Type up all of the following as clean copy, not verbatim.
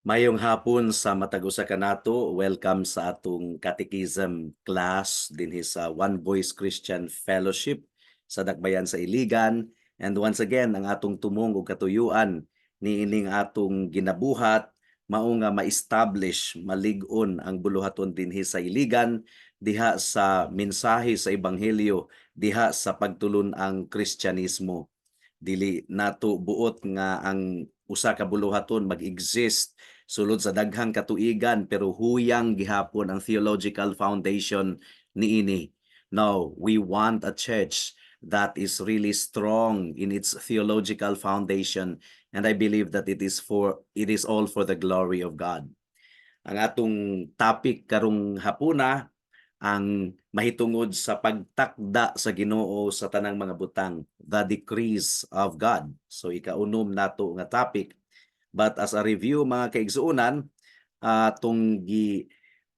Mayong hapon sa matag usa kanato. Welcome sa atong catechism class dinhi sa One Voice Christian Fellowship sa Dakbayan sa Iligan. And once again, ang atong tumong ug katuyuan niining atong ginabuhat mao nga ma-establish, malig-on ang buluhaton dinhi sa Iligan diha sa mensahe sa ebanghelyo, diha sa pagtulon ang Kristyanismo. Dili nato buot nga ang usa ka buluhaton mag-exist sulod sa daghang katuigan pero huyang gihapon ang theological foundation niini. No, we want a church that is really strong in its theological foundation, and I believe that it is all for the glory of God. Ang atong topic karong hapuna ang mahitungod sa pagtakda sa Ginoo sa tanang mga butang, the decrees of God. So ikaunom nato nga topic. But as a review, mga kaigsuonan, atong gi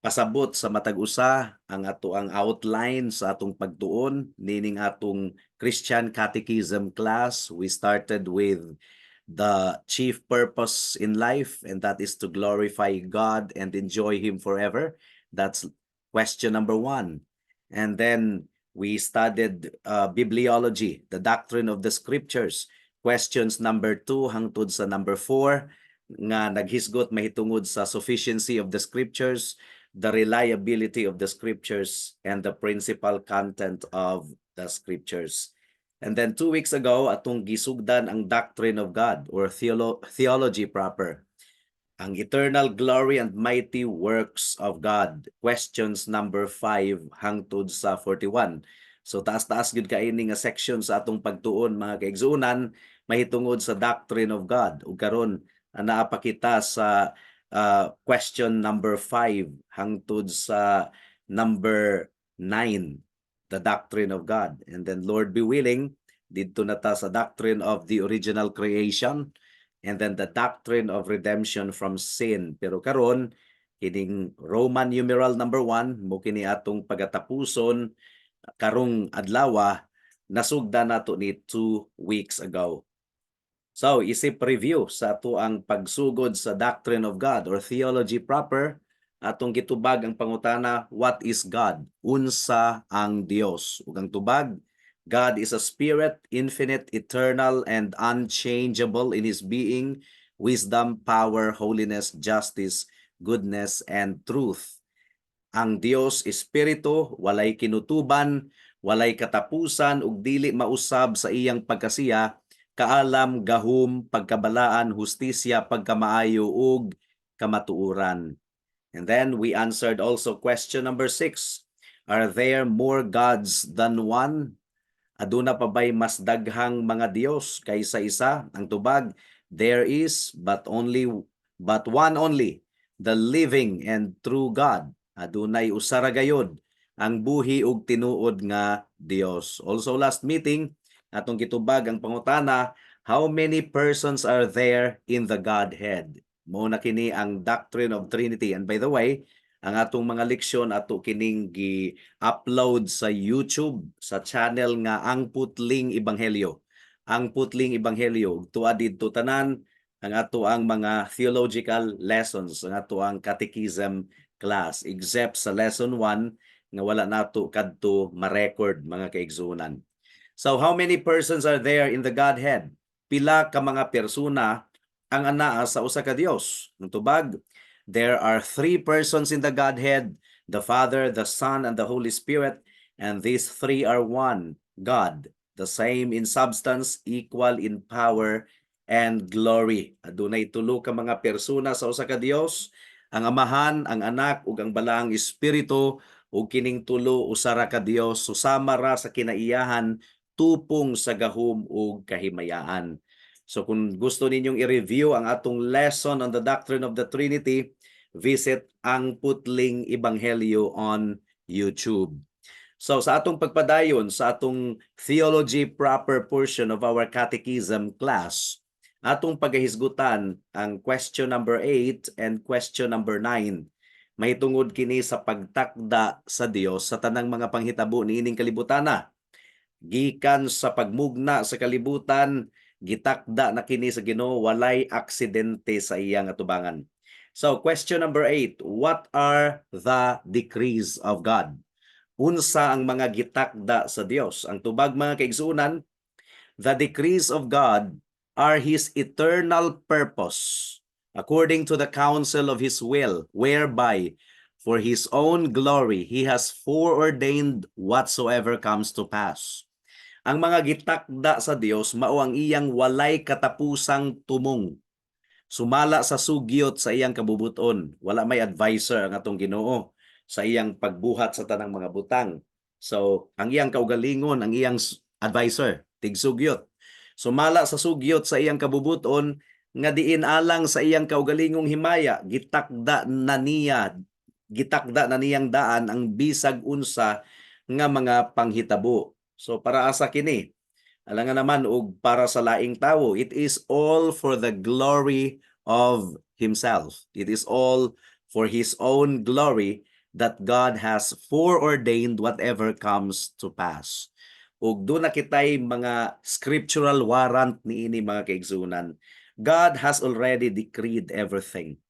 pasabot sa matag usa ang ato ang outline sa atong pagtuon nining atong Christian Catechism class. We started with the chief purpose in life, and that is to glorify God and enjoy Him forever. That's question number 1. And then we studied bibliology, the doctrine of the scriptures, questions number 2 hangtod sa number 4, nga naghisgot mahitungod sa sufficiency of the scriptures, the reliability of the scriptures, and the principal content of the scriptures. And then 2 weeks ago, atong gisugdan ang doctrine of God or theology proper. Ang eternal glory and mighty works of God. Questions number 5 hangtod sa 41. So taas-taas gyud kay ini nga section sa atong pagtuon, mga kaigsuonan, mahitungod sa doctrine of God. Ug karon naa pa kita sa question number 5 hangtod sa number 9, the doctrine of God. And then, Lord be willing, didto na ta sa doctrine of the original creation and then the doctrine of redemption from sin. Pero karon, kining Roman numeral number 1 mo kini atong pagatapuson karong adlawa, nasugda nato ni 2 weeks ago. So, isip review sa ato ang pagsugod sa doctrine of God or theology proper, atong gitubag ang pangutana, "What is God?" Unsa ang Dios? Ug ang tubag, God is a spirit, infinite, eternal, and unchangeable in His being, wisdom, power, holiness, justice, goodness, and truth. Ang Dios espiritu, walay kinutuban, walay katapusan ug dili mausab sa iyang pagkasiya, kaalam, gahom, pagkabalaan, hustisya, pagkamaayo ug kamatuoran. And then we answered also question number 6. Are there more gods than one? Aduna pa ba'y mas daghang mga Dios kaysa isa? Ang tubag, there is but one only, the living and true God. Adunay usa ra gayod, ang buhi ug tinuod nga Dios. Also last meeting, atong gitubag ang pangutana, "How many persons are there in the Godhead?" Mao na kini ang doctrine of Trinity. And by the way, ang atong mga leksyon ato kining gi-upload sa YouTube sa channel nga Ang Putling Ebanghelyo. Ang Putling Ebanghelyo. Tuwa didto tanan ang ato ang mga theological lessons, ang ato ang catechism class, except sa lesson 1 nga wala nato kadto ma-record, mga kaigsuonan. So how many persons are there in the Godhead? Pila ka mga persona ang anaa sa usa ka Dios? Ang tubag, there are three persons in the Godhead, the Father, the Son, and the Holy Spirit, and these three are one, God, the same in substance, equal in power and glory. Adunay tulo ka mga persona sa usa ka Dios, ang Amahan, ang Anak ug ang Balaang Espiritu, ug kining tulo usa ra ka Dios, susama ra sa kinaiyahan, tupong sa gahom ug kahimayaan. So kung gusto ninyong i-review ang atong lesson on the doctrine of the Trinity, visit Ang Putling Ebanghelyo on YouTube. So sa atong pagpadayon sa atong theology proper portion of our catechism class, atong pagahisgutan ang question number 8 and question number 9. Mahitungod kini sa pagtakda sa Dios sa tanang mga panghitabo niining kalibutana. Gikan sa pagmugna sa kalibutan, gitakda na kini sa Ginoo, walay aksidente sa iyang atubangan. So question number 8, what are the decrees of God? Unsa ang mga gitakda sa Dios? Ang tubag, mga kaigsuonan, the decrees of God are His eternal purpose according to the counsel of His will, whereby for His own glory He has foreordained whatsoever comes to pass. Ang mga gitakda sa Dios mao ang iyang walay katapusang tumong sumala sa sugyot sa iyang kabubuton. Wala may advisor ang atong Ginoo sa iyang pagbuhat sa tanang mga butang. So, ang iyang kaugalingon, ang iyang advisor, tigsugyot. Sumala sa sugyot sa iyang kabubuton nga diin alang sa iyang kaugalingong himaya, gitakda na niyang daan ang bisag unsa nga mga panghitabo. So para asa kini? Alangan naman og para sa laing tawo. It is all for the glory of Himself. It is all for His own glory that God has foreordained whatever comes to pass. Ug duna kitay mga scriptural warrant niini, mga kaigsunan. God has already decreed everything.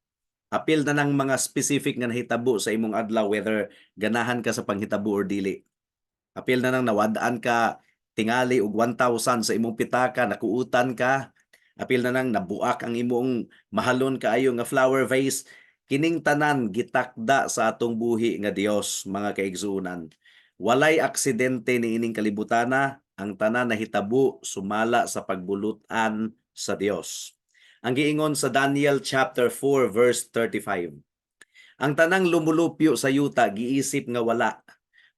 Apil na ng mga specific nga nahitabo sa imong adlaw, whether ganahan ka sa panghitabo or dili. Apil na nang nawadaan ka tingali og 1,000 sa imong pitaka, nakuutan ka. Apil na nang nabuak ang imong mahalon kaayo nga flower vase. Kining tanan gitakda sa atong buhi nga Dios, mga kaigsuonan. Walay aksidente niining kalibutana, ang tanan nahitabo sumala sa pagbulutan sa Dios. Ang giingon sa Daniel chapter 4 verse 35. Ang tanang lumulupyo sa yuta giisip nga wala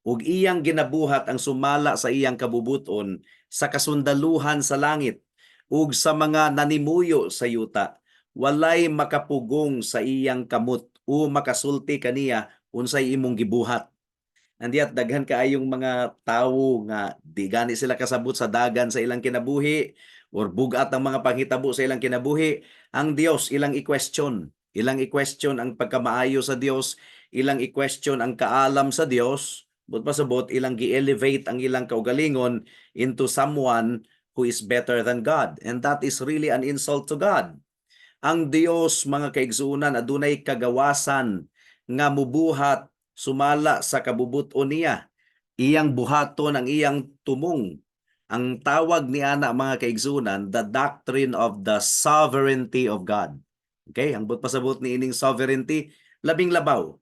ug iyang ginabuhat ang sumala sa iyang kabubuton sa kasundaluhan sa langit ug sa mga nanimuyo sa yuta. Walay makapugong sa iyang kamot o makasulti kaniya, "Unsay imong gibuhat?" And yet daghan kaayong mga tawo nga di gani sila kasabot sa dagan sa ilang kinabuhi or bugat ang mga panghitabo sa ilang kinabuhi. Ang Dios ilang i-question, ilang i-question ang pagkamaayo sa Dios, ilang i-question ang kaalam sa Dios. Buot pasabot, ilang gi-elevate ang ilang kaugalingon into someone who is better than God, and that is really an insult to God. Ang Dios, mga kaigsuonan, adunay kagawasan nga mubuhat sumala sa kabubuton niya. Iyang buhaton ang iyang tumong. Ang tawag ni ana, mga kaigsuonan, the doctrine of the sovereignty of God. Okay, ang buot pasabot ni ining sovereignty, labing labaw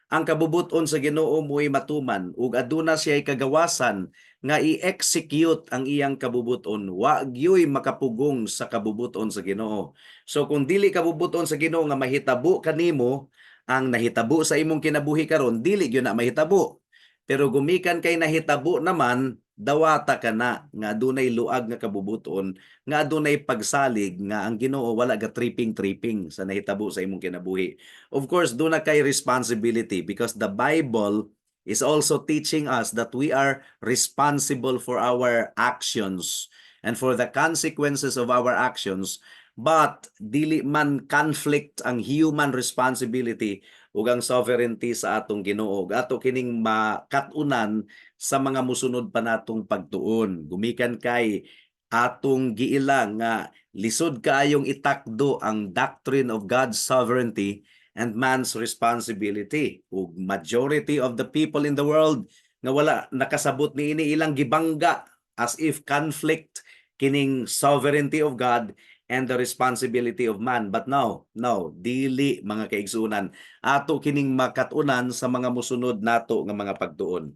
ang kabubuton sa Ginoo mo'y matuman ug aduna siya'y kagawasan nga i-execute ang iyang kabubuton. Wa gyoy makapugong sa kabubuton sa Ginoo. So kung dili kabubuton sa Ginoo nga mahitabo kanimo ang nahitabo sa imong kinabuhi karon, dili gyud na mahitabo. Pero gumikan kay nahitabo naman, dawata ka na nga adunay luag nga kabubuton, nga adunay pagsalig nga ang Ginoo wala ga tripping tripping sa nahitabo sa imong kinabuhi. Of course, duna kay responsibility because the Bible is also teaching us that we are responsible for our actions and for the consequences of our actions, but dili man conflict ang human responsibility ug ang sovereignty sa atong Ginoo. Ug ato kining makat-unan sa mga musunod pa natong pagtuon gumikan kay atong giila nga lisod kaayong itakdo ang doctrine of God's sovereignty and man's responsibility, ug majority of the people in the world nga wala nakasabot niini, ilang gibangga as if conflict kining sovereignty of God and the responsibility of man. But no, dili, mga kaigsunan. Ato kining makat-unan sa mga musunod nato nga mga pagtuon.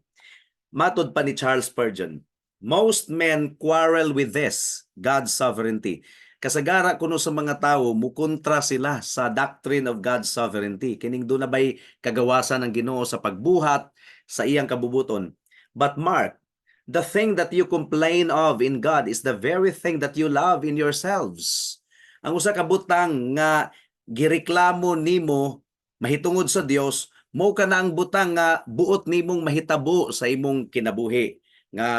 Matod pa ni Charles Spurgeon, most men quarrel with this, God's sovereignty. Kasagara kuno sa mga tao mukontra sila sa doctrine of God's sovereignty. Kining duna bay kagawasan ng Ginoo sa pagbuhat sa iyang kabubuton. But mark, the thing that you complain of in God is the very thing that you love in yourselves. Ang usa ka butang nga gireklamo nimo mahitungod sa Dios, mao kana ang butang nga buot nimong mahitabo sa imong kinabuhi, nga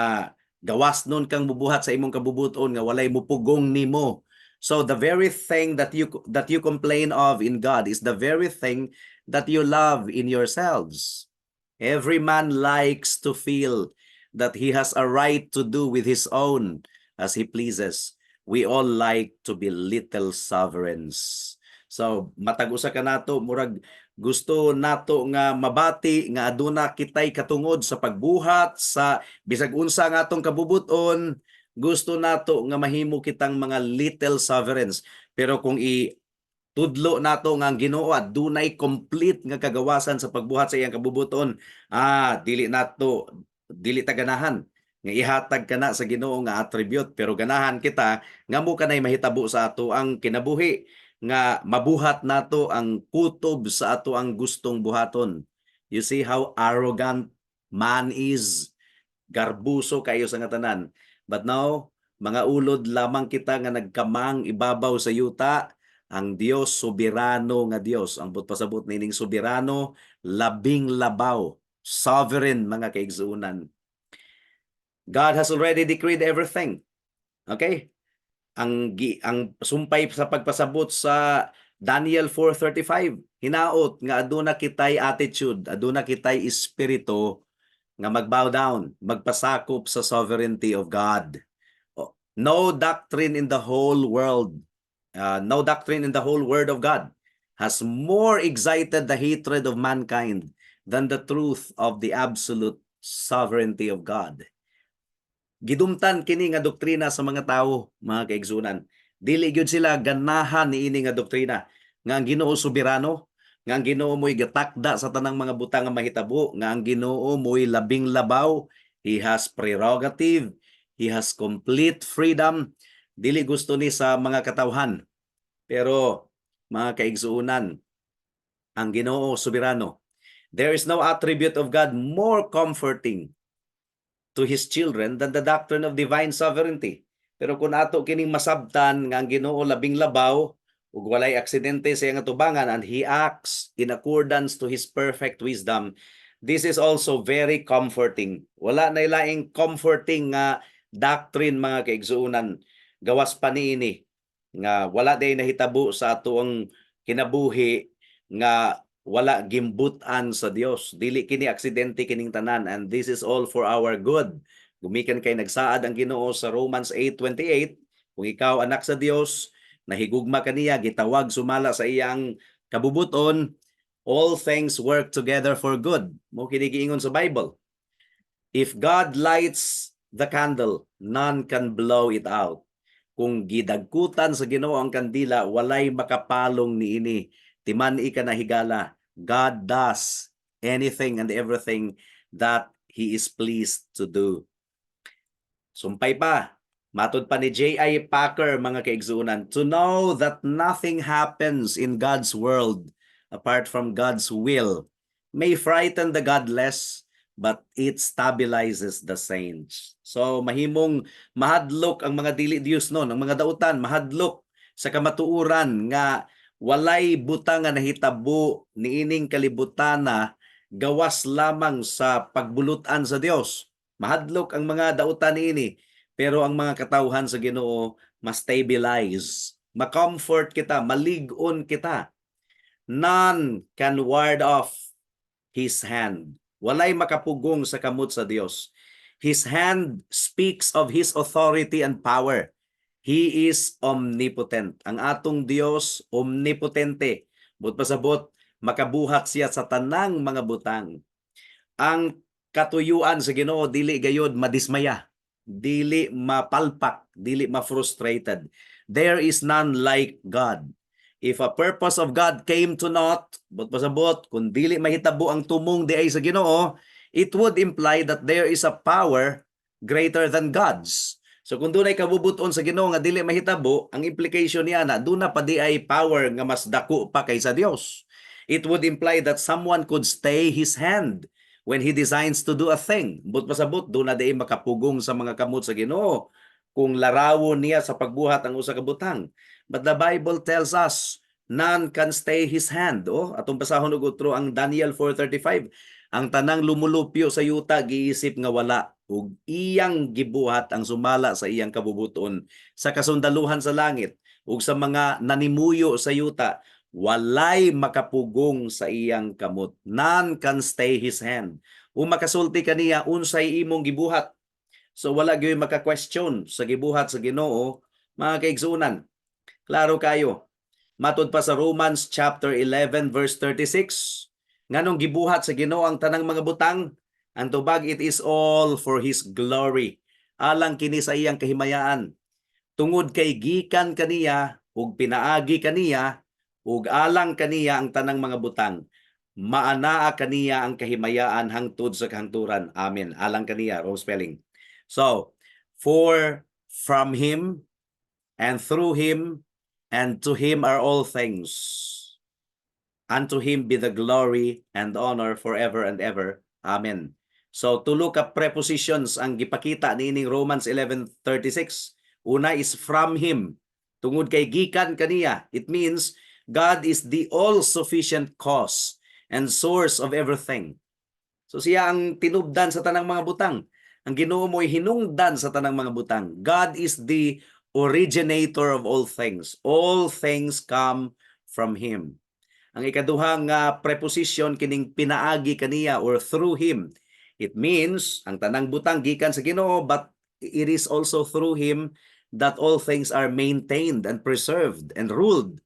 gawas nun kang mubuhat sa imong kabubuton nga walay mupugong nimo. So the very thing that you complain of in God is the very thing that you love in yourselves. Every man likes to feel that he has a right to do with his own as he pleases. We all like to be little sovereigns. So matag usa ka nato, murag gusto nato nga mabati nga aduna kitay katungod sa pagbuhat sa bisag unsa nga atong kabubuton. Gusto nato nga mahimo kitang mga little sovereigns. Pero kung i tudlo nato nga ang Ginoo adunay complete nga kagawasan sa pagbuhat sa iyang kabubuton, dili nato, dili ta ganahan nga ihatag kana sa Ginoo nga attribute, pero ganahan kita nga mo kanay mahitabo sa ato ang kinabuhi nga mabuhat nato ang kutob sa ato ang gustong buhaton. You see how arrogant man is? Garbuso kayo sa nga tanan. But now, mga ulod lamang kita nga nagkamang ibabaw sa yuta. Ang Dios, soberano nga Dios. Ang buot pasabot nining soberano, labing labaw, sovereign, mga kaigsuonan. God has already decreed everything. Okay? Ang sumpay sa pagpasabot sa Daniel 4:35, hinaot nga aduna kitay attitude, aduna kitay espiritu nga mag-bow down, magpasakop sa sovereignty of God. Oh, no doctrine in the whole world, no doctrine in the whole word of God has more excited the hatred of mankind than the truth of the absolute sovereignty of God. Gidumtan kini nga doktrina sa mga tawo, mga kaigsuonan. Dili gyud sila ganahan niini nga doktrina nga ang Ginoo soberano, nga ang Ginoo mo'y gatakda sa tanang mga butang nga mahitabo, nga ang Ginoo mo'y labing labaw, he has prerogative, he has complete freedom. Dili gusto ni sa mga katawhan. Pero mga kaigsuonan, ang Ginoo soberano. There is no attribute of God more comforting to His children than the doctrine of divine sovereignty. Pero kung ato kining masabtan nga ang Ginoo labing labaw ug walay aksidente sa iyang atubangan and He acts in accordance to His perfect wisdom, this is also very comforting. Wala na laing comforting nga doctrine, mga kaigsuonan, gawas pa niini nga wala day nahitabo sa atoang kinabuhi nga wala gimbut-an sa Dios. Dili kini aksidente kining tanan and this is all for our good. Gumikan kay nagsaad ang Ginoo sa Romans 8:28, kung ikaw anak sa Dios, nahigugma kaniya, gitawag sumala sa iyang kabubuton, all things work together for good. Mo kini giingon sa Bible. If God lights the candle, none can blow it out. Kung gidagkutan sa Ginoo ang kandila, walay makapalong niini. Timan-i ka na higala. God does anything and everything that He is pleased to do. Sumpay pa, matod pa ni J.I. Packer, mga kaigsuonan, to know that nothing happens in God's world apart from God's will may frighten the godless, but it stabilizes the saints. So mahimong mahadlok ang mga dili Dios no, ang mga dautan, mahadlok sa kamatuoran nga walay butang nga nahitabo niining kalibutana gawas lamang sa pagbulutan sa Dios. Mahadlok ang mga dautan niini, pero ang mga katawhan sa Ginoo ma-stabilize, ma-comfort kita, malig-on kita. None can ward off His hand. Walay makapugong sa kamot sa Dios. His hand speaks of His authority and power. He is omnipotent. Ang atong Dios omnipotente. Buot pasabot, makabuhat siya sa tanang mga butang. Ang katuyuan sa Ginoo dili gayod madismaya, dili mapalpak, dili ma-frustrated. There is none like God. If a purpose of God came to naught, buot pasabot, kung dili mahitabo ang tumong diay sa Ginoo, it would imply that there is a power greater than God's. So kung dunay kabubuton sa Ginoo nga dili mahitabo, ang implication niya na duna pa di ay power nga mas dako pa kaysa Dios. It would imply that someone could stay His hand when He designs to do a thing. Buot pasabot, duna diay makapugong sa mga kamot sa Ginoo kung larawon niya sa pagbuhat ang usa ka butang. But the Bible tells us none can stay His hand. Oh, atong basahon og otro ang Daniel 4:35. Ang tanang lumulupyo sa yuta giisip nga wala ug iyang gibuhat ang sumala sa iyang kabubuton sa kasundaluhan sa langit ug sa mga nanimuyo sa yuta, walay makapugong sa iyang kamot. None can stay His hand. Ug makasulti kaniya, "Unsay imong gibuhat?" So wala gyud maka-question sa gibuhat sa Ginoo, mga kaigsuonan. Klaro kayo. Matud pa sa Romans chapter 11 verse 36, nganong gibuhat sa Ginoo ang tanang mga butang? Ang tubag, it is all for His glory. Alang kini sa iyang kahimayaan. Tungod kay gikan kaniya ug pinaagi kaniya ug alang kaniya ang tanang mga butang. Maanaa kaniya ang kahimayaan hangtod sa kahangturan. Amen. Alang kaniya, wrong spelling. So, for from Him and through Him and to Him are all things. Unto Him be the glory and honor forever and ever. Amen. So tulo ka prepositions ang gipakita niining Romans 11:36. Una is "from Him." Tungod kay gikan kaniya. It means God is the all-sufficient cause and source of everything. So siya ang tinubdan sa tanang mga butang. Ang Ginoo mo'y hinungdan sa tanang mga butang. God is the originator of all things. All things come from Him. Ang ikaduhang nga preposition, kining "pinaagi kaniya" or "through Him." It means ang tanang butang gikan sa Ginoo, but it is also through Him that all things are maintained and preserved and ruled.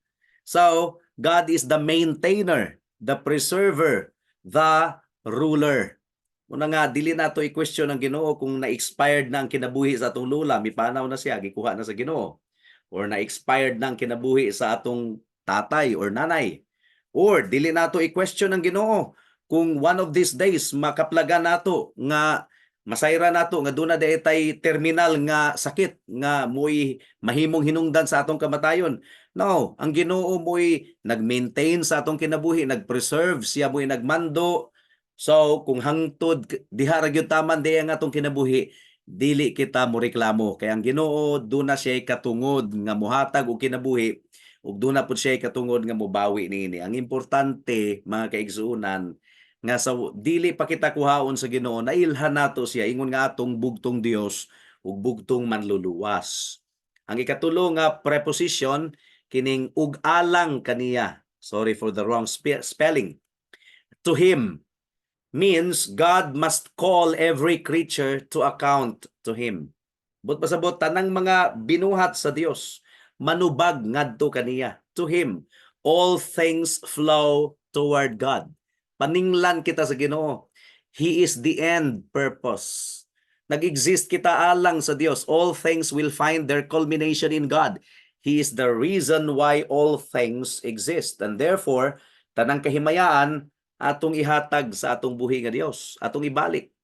So God is the maintainer, the preserver, the ruler. Una nga dili nato i-question ang Ginoo kung na-expired na ang kinabuhi sa atong lola, mipanaw na siya, gikuha na sa Ginoo. Or na-expired na ang kinabuhi sa atong tatay or nanay. Or dili nato i-question ang Ginoo kung one of these days makaplagan nato nga masayra nato nga duna diay tay terminal nga sakit nga mo'y mahimong hinungdan sa atong kamatayon. No, ang Ginoo mo'y nag-maintain sa atong kinabuhi, nag-preserve, siya mo'y nagmando. So kung hangtod diha ra gyud taman diay ang atong kinabuhi, dili kita moreklamo kay ang Ginoo duna siya katungod nga mohatag og kinabuhi ug duna pud siya katungod nga mobawi niini. Ang importante, mga kaigsuonan, nga sa dili pa kita kuhaon sa Ginoo, nailhan nato siya ingon nga atong bugtong Dios ug bugtong manluluwas. Ang ikatulo nga preposition, kining "ug alang kaniya." Sorry for the wrong spelling. "To Him" means God must call every creature to account to Him. Buot pasabot, tanang mga binuhat sa Dios manubag ngadto kaniya. To Him, all things flow toward God. Paninglan kita sa Ginoo. He is the end purpose. Nag-exist kita alang sa Dios. All things will find their culmination in God. He is the reason why all things exist. And therefore, tanang kahimayaan atong ihatag sa atong buhi nga Dios, atong ibalik.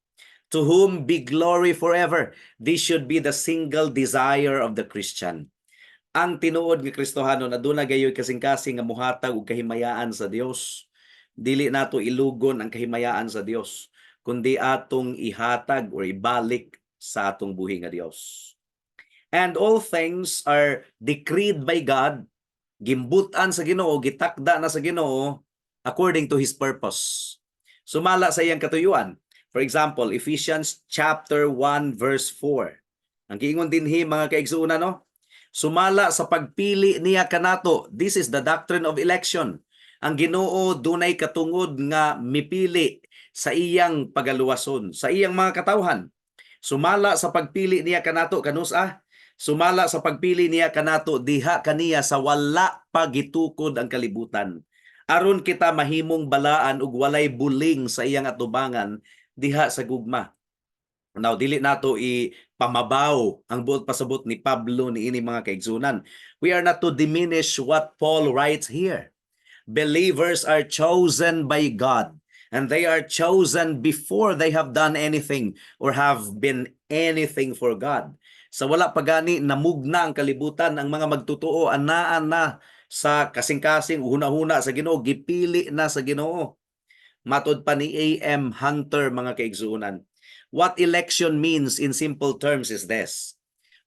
To whom be glory forever. This should be the single desire of the Christian. Ang tinuod nga Kristohanon aduna gayoy kasing-kasing nga muhatag og kahimayaan sa Dios. Dili nato ilugon ang kahimayaan sa Dios, kundi atong ihatag or ibalik sa atong buhi nga Dios. And all things are decreed by God, gimbut-an sa Ginoo, gitakda na sa Ginoo according to His purpose. Sumala sa iyang katuyuan. For example, Ephesians chapter 1 verse 4. Ang giingon dinhi, mga kaigsuonan, no? Sumala sa pagpili niya kanato. This is the doctrine of election. Ang Ginoo dunay katungod nga mipili sa iyang pagaluwason, sa iyang mga katawhan. Sumala sa pagpili niya kanato kanus-a? Sumala sa pagpili niya kanato diha kaniya sa wala pa gitukod ang kalibutan. Aron kita mahimong balaan ug walay buling sa iyang atubangan diha sa gugma. Now, dili nato ipamabaw ang buot pasabot ni Pablo niini, mga kaigsunan. We are not to diminish what Paul writes here. Believers are chosen by God, and they are chosen before they have done anything or have been anything for God. Sa wala pa gani namugna ang kalibutan, ang mga magtotoo anaa na sa kasing-kasing, huna-huna sa Ginoo, gipili na sa Ginoo. Matod pa ni A.M. Hunter, mga kaigsuonan, what election means in simple terms is this: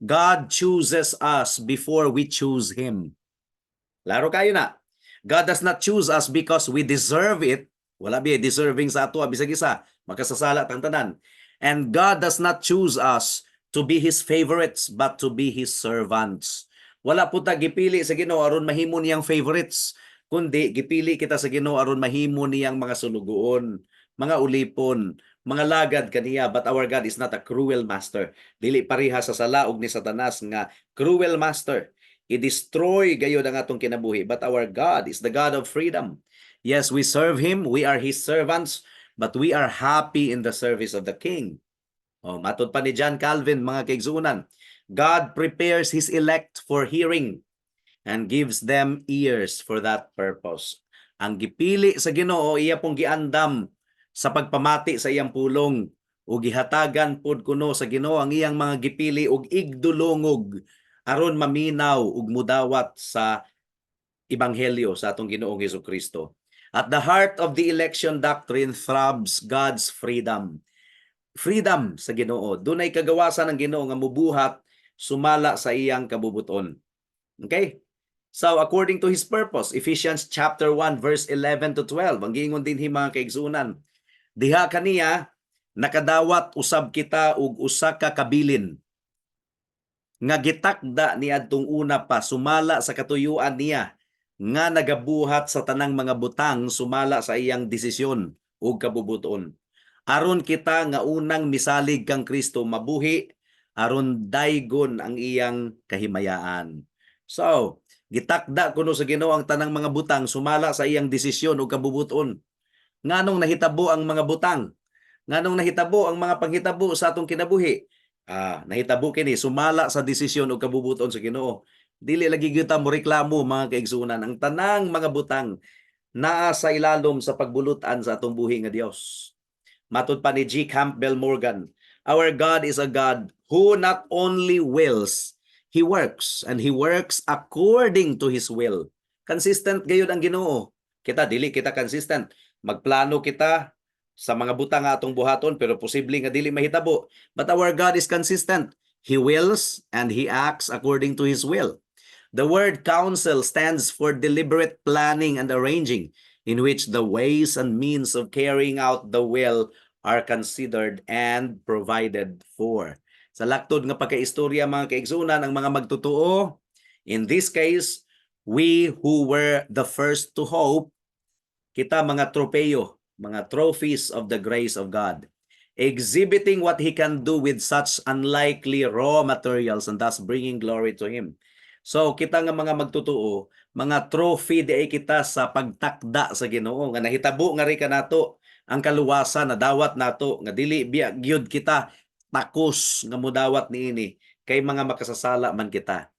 God chooses us before we choose Him. Laro kayo na. God does not choose us because we deserve it. Wala biya deserving sa ato bisag isa, makasasala tang tanan. And God does not choose us to be His favorites but to be His servants. Wala po ta gipili sa Ginoo aron mahimo niyang favorites, kundi gipili kita sa Ginoo aron mahimo niyang mga sulugoon, mga ulipon, mga lagad kaniya. But our God is not a cruel master. Dili pareha sa sala ug ni Satanas nga cruel master. I-destroy gayud ang atong kinabuhi. But our God is the God of freedom. Yes, we serve Him, we are His servants, but we are happy in the service of the King. Oh, matod pa ni John Calvin, mga kaigsuonan, God prepares His elect for hearing and gives them ears for that purpose. Ang gipili sa Ginoo, iya pong giandam sa pagpamati sa iyang pulong, ug gihatagan pod kuno sa Ginoo ang iyang mga gipili og igdulongog aron maminaw ug mudawat sa ebanghelyo sa atong Ginoong Hesus Kristo. At the heart of the election doctrine throbs God's freedom. Freedom sa Ginoo. Dunay kagawasan ng Ginoo nga mubuhat sumala sa iyang kabubuton. Okay? So according to His purpose, Ephesians chapter 1 verse 11 to 12, ang giingon dinhi, mga kaigsuonan, diha kaniya nakadawat usab kita og usa ka kabilin nga gitakda niadtong una pa sumala sa katuyuan niya nga nagabuhat sa tanang mga butang sumala sa iyang desisyon ug kabubuton, aron kita nga unang misalig kang Kristo mabuhi aron daygon ang iyang kahimayaan. So, gitakda kuno sa Ginoo ang tanang mga butang sumala sa iyang desisyon ug kabubuton. Nganong nahitabo ang mga butang? Nganong nahitabo ang mga panghitabo sa atong kinabuhi? Ah, nahitabo kini sumala sa desisyon ug kabubuton sa Ginoo. Dili lagi gyud ta mo reklamo, mga kaigsuonan. Ang tanang mga butang naa sa ilalom sa pagbulutan sa atong buhi nga Dios. Matod pa ni G. Campbell Morgan, our God is a God who not only wills, He works, and He works according to His will. Consistent gayud ang Ginoo. Kita, dili kita consistent. Magplano kita sa mga butang nga atong buhaton, pero posible nga dili mahitabo. But our God is consistent. He wills and He acts according to His will. The word "counsel" stands for deliberate planning and arranging in which the ways and means of carrying out the will are considered and provided for. Sa laktod nga pagkaistorya, mga kaigsuonan, ang mga magtotoo, in this case, we who were the first to hope, kita mga tropeyo, mga trophies of the grace of God, exhibiting what He can do with such unlikely raw materials and thus bringing glory to Him. So kita nga mga magtotoo, mga trophy diay kita sa pagtakda sa Ginoo nga nahitabo nga ri kanato ang kaluwasan na dawat nato, nga dili biya gyud kita takos nga mudawat niini kay mga makasasala man kita.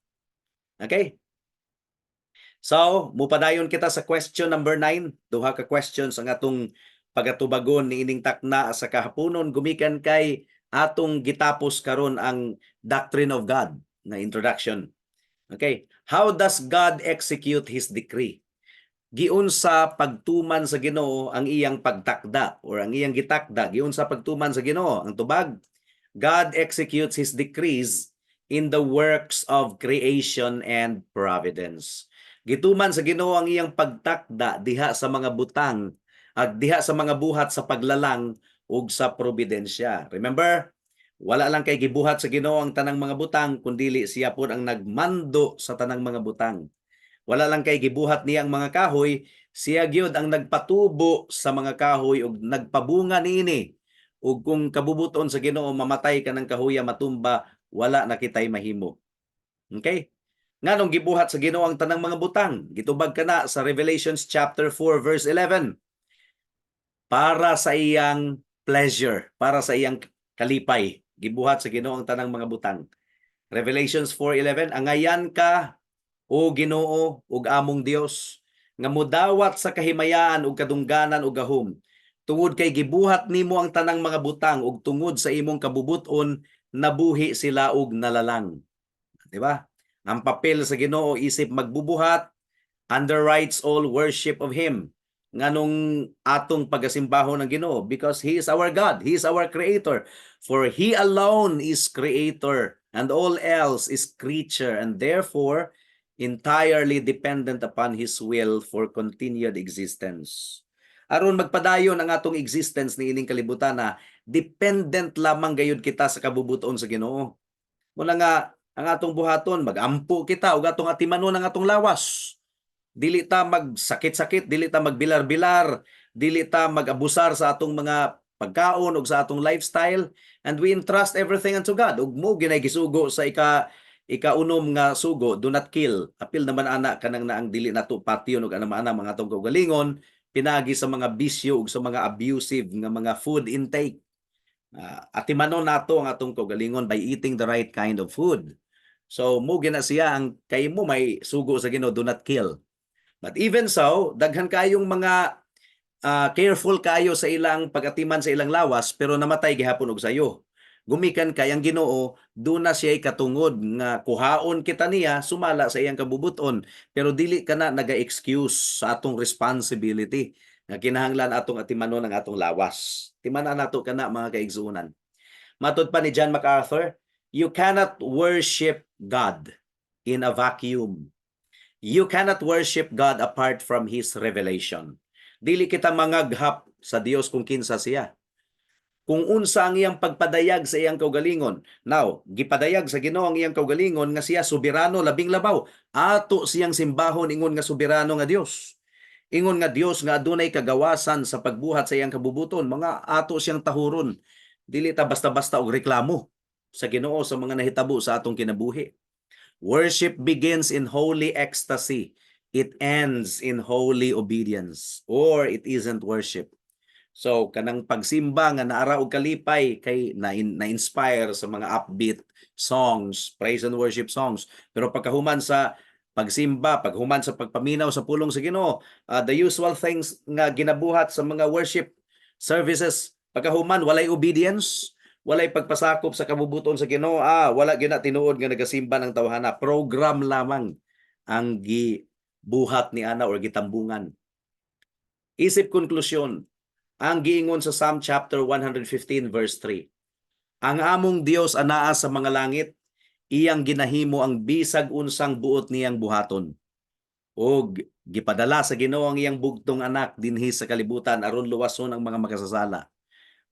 Okay? So, mupadayon kita sa question number 9. Duha ka questions ang atong pagatubagon niining takna sa kahaponon gumikan kay atong gitapos karon ang doctrine of God na introduction. Okay, how does God execute His decree? Giunsa pagtuman sa Ginoo ang iyang pagtakda or ang iyang gitakda? Giunsa pagtuman sa Ginoo? Ang tubag, God executes His decrees in the works of creation and providence. Gituman sa Ginoo ang iyang pagtakda diha sa mga butang ag diha sa mga buhat sa paglalang ug sa providensya. Remember, wala lang kay gibuhat sa Ginoo ang tanang mga butang, kundili siya pod ang nagmando sa tanang mga butang. Wala lang kay gibuhat niya ang mga kahoy, siya gyud ang nagpatubo sa mga kahoy ug nagpabunga niini. Ug kung kabubuton sa Ginoo mamatay ka ng kahuya, matumba, wala na kitay mahimo. Okay? Nganong gibuhat sa Ginoo ang tanang mga butang? Gitubag kana sa Revelations chapter 4 verse 11. Para sa iyang pleasure, para sa iyang kalipay, gibuhat sa Ginoo ang tanang mga butang. Revelations 4:11, "Angayan ka, o Ginoo ug among Dios, nga mudawat sa kahimayaan ug kadungganan ug gahom, tungod kay gibuhat nimo ang tanang mga butang, ug tungod sa imong kabubuton nabuhi sila ug nalalang." Di ba? Ang papel sa Ginoo isip magbubuhat underwrites all worship of Him. Nganong atong pagasimbahon ng Ginoo? Because He is our God, He is our creator. For He alone is creator and all else is creature and therefore entirely dependent upon His will for continued existence. Aron magpadayon ang atong existence niining kalibutan na dependent lamang gayud kita sa kabubuton sa Ginoo. Muna nga ang atong buhaton, magampo kita ug atong atimanon ang atong lawas. Dili ta magsakit-sakit, dili ta magbilar-bilar, dili ta mag-abusar sa atong mga pagkaon ug sa atong lifestyle, and we entrust everything unto God. Ug mao ginay gisugo sa ika Ikaunom nga sugo, "Do not kill." Apil naman ana kanang naang dili nato patyon ug ana ana mga atong kaugalingon pinaagi sa mga bisyo ug sa mga abusive nga mga food intake. Atimanon nato ang atong kaugalingon by eating the right kind of food. So mo gina siya ang kay mo may sugo sa Ginoo, "Do not kill." But even so, daghan kayong mga careful kayo sa ilang pagatiman sa ilang lawas, pero namatay gihapon og sayo. Gumikan kay ang Ginoo duna siya katungod nga kuhaon kita niya sumala sa iyang kabubuton, pero dili kana naga-excuse sa atong responsibility nga kinahanglan atong atimanon ang atong lawas. Timanan nato kana, mga kaigsuonan. Matod pa ni John MacArthur, you cannot worship God in a vacuum. You cannot worship God apart from His revelation. Dili kita mangaghap sa Dios kung kinsa siya. Kung unsa ang iyang pagpadayag sa iyang kaugalingon. Now, gipadayag sa Ginoo ang iyang kaugalingon nga siya soberano, labing labaw. Ato siyang simbahon ingon nga soberano nga Dios. Ingon nga Dios nga adunay kagawasan sa pagbuhat sa iyang kabubuton, mga ato siyang tahuron. Dili ta basta-basta og reklamo sa Ginoo sa mga nahitabo sa atong kinabuhi. Worship begins in holy ecstasy. It ends in holy obedience, or it isn't worship. So kanang pagsimba nga naara og kalipay kay na na-inspire sa mga upbeat songs, praise and worship songs. Pero pagkahuman sa pagsimba, paghuman sa pagpaminaw sa pulong sa Ginoo, the usual things nga ginabuhat sa mga worship services, pagkahuman walay obedience, walay pagpasakop sa kabubuton sa Ginoo, wala gyud na tinuod nga nagasimba ng tawhana, program lamang ang gibuhat ni ana or gitambungan. Isip konklusyon, ang giingon sa Psalm chapter 115 verse 3. Ang among Dios anaa sa mga langit, iyang ginahimo ang bisag unsang buot niyang buhaton. Og gipadala sa Ginoo ang iyang bugtong anak dinhi sa kalibutan aron luwason ang mga makasasala.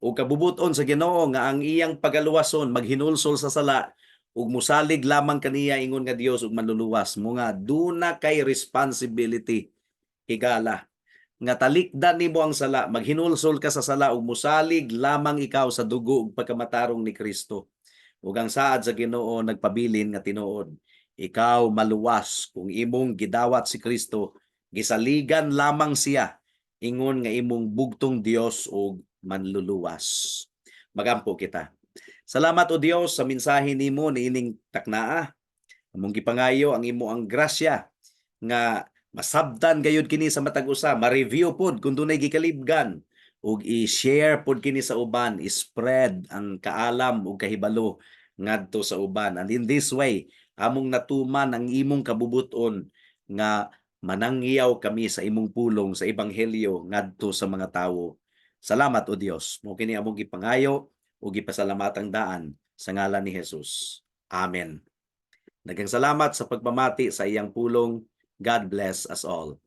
Ug kabubuton sa Ginoo nga ang iyang pagaluwason maghinulsol sa sala ug musalig lamang kaniya ingon nga Dios ug manluluwas. Mo nga duna kay responsibility, higala, nga talikdan nimo ang sala, maghinulsol ka sa sala ug musalig lamang ikaw sa dugo ug pagkamatarong ni Kristo. Ug ang saad sa Ginoo nagpabilin nga tinuod. Ikaw maluwas kung imong gidawat si Kristo, gisaligan lamang siya ingon nga imong bugtong Dios ug manluluwas. Magampo kita. Salamat, o Dios, sa mensahe nimo niining taknaa. Among gipangayo ang imo ang grasya nga masabtan gayud kini sa matag usa, ma-review pod kung dunay gikalibgan ug i-share pod kini sa uban, i-spread ang kaalam ug kahibalo ngadto sa uban. And in this way, among natuman ang imong kabubuton nga manangyaw kami sa imong pulong sa ebanghelyo ngadto sa mga tawo. Salamat, o Dios. Mo kini among gipangayo ug gipasalamatang daan sa ngalan ni Jesus. Amen. Daghang salamat sa pagpamati sa iyang pulong. God bless us all.